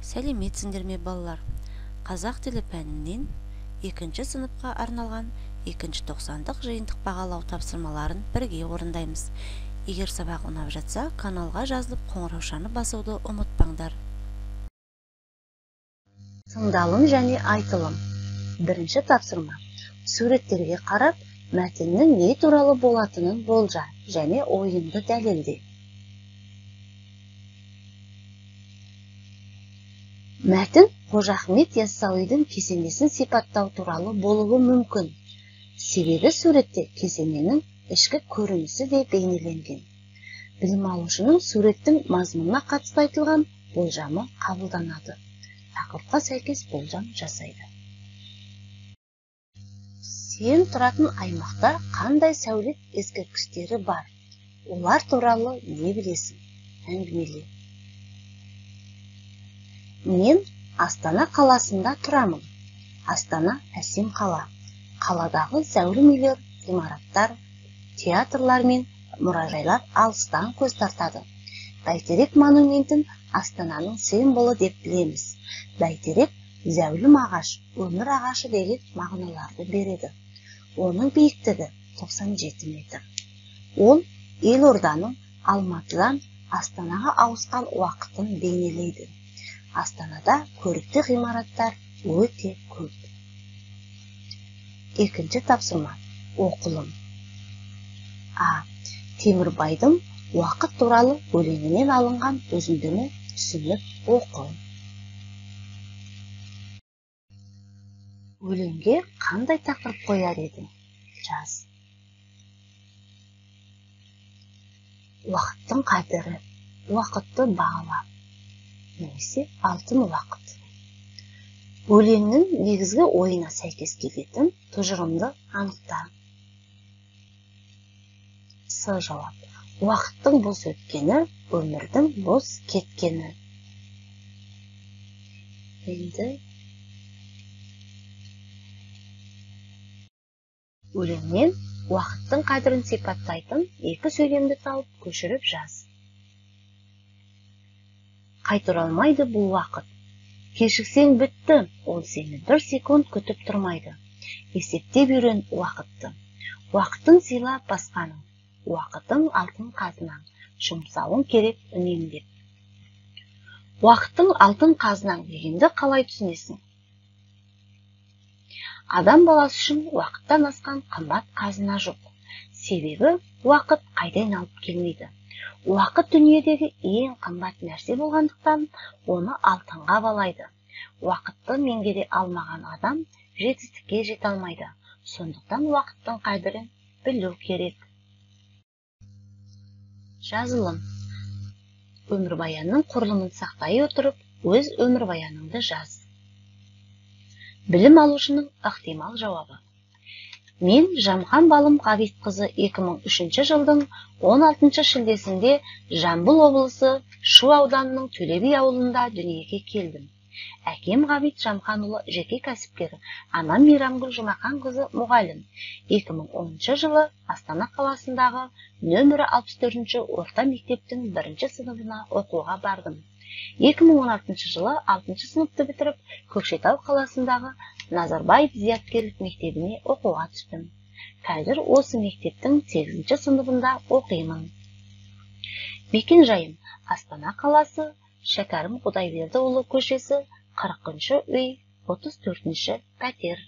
Сәлеметсіңдер ме, балалар? Қазақ тілі пәнінен екінші сыныпқа арналған екінші тоқсандық жиынтық бағалау тапсырмаларын бірге орындаймыз. Егер сабақ ұнап жатса, каналға жазылып, қоңыраушаны басуды ұмытпаңдар. Тыңдалым және айтылым. Бірінші тапсырма. Суреттерге қарап, мәтіннің не туралы болатынын болжа және ойыңды дәлелде. Мәтін Қожа Ахмет Яссауидің кесенесін сипаттау туралы болуы мүмкін. Себебі суретте кесененің ішкі көрінісі де бейнеленген. Білім алушының суреттің мазмұнына қатысты айтылған болжамы қабылданады. Тақырыпқа сәйкес болжам жасайды. Сен тұратын аймақта қандай сәулет ескерткіштері бар? Олар туралы не білесің? Әңгімеле. Мен Астана қаласында тұрамын. Астана әсем қала. Қаладағы зәулім үйлер, ғимараттар, театрлар мен мұражайлар алыстан көз тартады. Бәйтерек монументін Астананың символы деп білеміз. Бәйтерек зәулім ағаш, өмір ағашы деген мағыналарды береді. Оның биіктігі 97 метр. Ол елорданың Алматыдан Астанаға ауысқан уақытын бейнелейді. Астанада көрікті ғимараттар өте көп. Екінші тапсырма. Оқылым. А. Темірбайдың уақыт туралы өлеңінен алынған үзіндіні түсініп оқы. Өлеңге қандай тақырып қояр едің? Жаз. Уақыттың қадірі, уақытты бағала. Немесе алтын уақыт. Өлеңнің негізгі ойына сәйкес келетін тұжырымды анықта. С жауап. Уақыттың бос өткені, өмірдің бос кеткені. Енді өлеңнен уақыттың қадірін сипаттайтын екі сөйлемді тауып көшіріп жаз. Қайтарылмайды бұл уақыт. Кешіксең бітті, ол сені бір секунд күтіп тұрмайды. Есептеп үйрен уақытты. Уақытын сыйла басқаның. Уақытың алтын қазынаң, жұмсауың керек үнемдеп. Уақытың алтын қазынаң дегенді қалай түсінесің? Адам баласы үшін уақыттан асқан қымбат қазына жоқ. Себебі уақыт қайда айналып келмейді. Уақыт дүниедегі ең қымбат нәрсе болғандықтан, оны алтынға балайды. Уақытты меңгере алмаған адам жетістікке жете алмайды. Сондықтан уақыттың қадірін білу керек. Жазылым. Өмірбаянның құрылымын сақтай отырып, өз өмірбаяныңды жаз. Білім алушының ықтимал жауабы. Мен Жамхан Балым Ғабитқызы 2003 жылдың 16 шілдесінде Жамбыл облысы Шу ауданының Төле би ауылында дүниеге келдім. Әкем Ғабит Жамханұлы жеке кәсіпкер, анам Мейрамгүл Жұмақанқызы мұғалім. 2010 жылы Астана қаласындағы нөмірі 64 орта мектептің бірінші сыныбына оқуға бардым. 2016 жылы 6 сыныпты бітіріп, Көкшетау қаласындағы Назарбаев зияткерлік мектебіне оқуға түстім. Қазір осы мектептің 8 сыныбында оқимын. Мекен жайым Астана қаласы, Шәкәрім Құдайбердіұлы көшесі, 40-үй, 34-пәтер.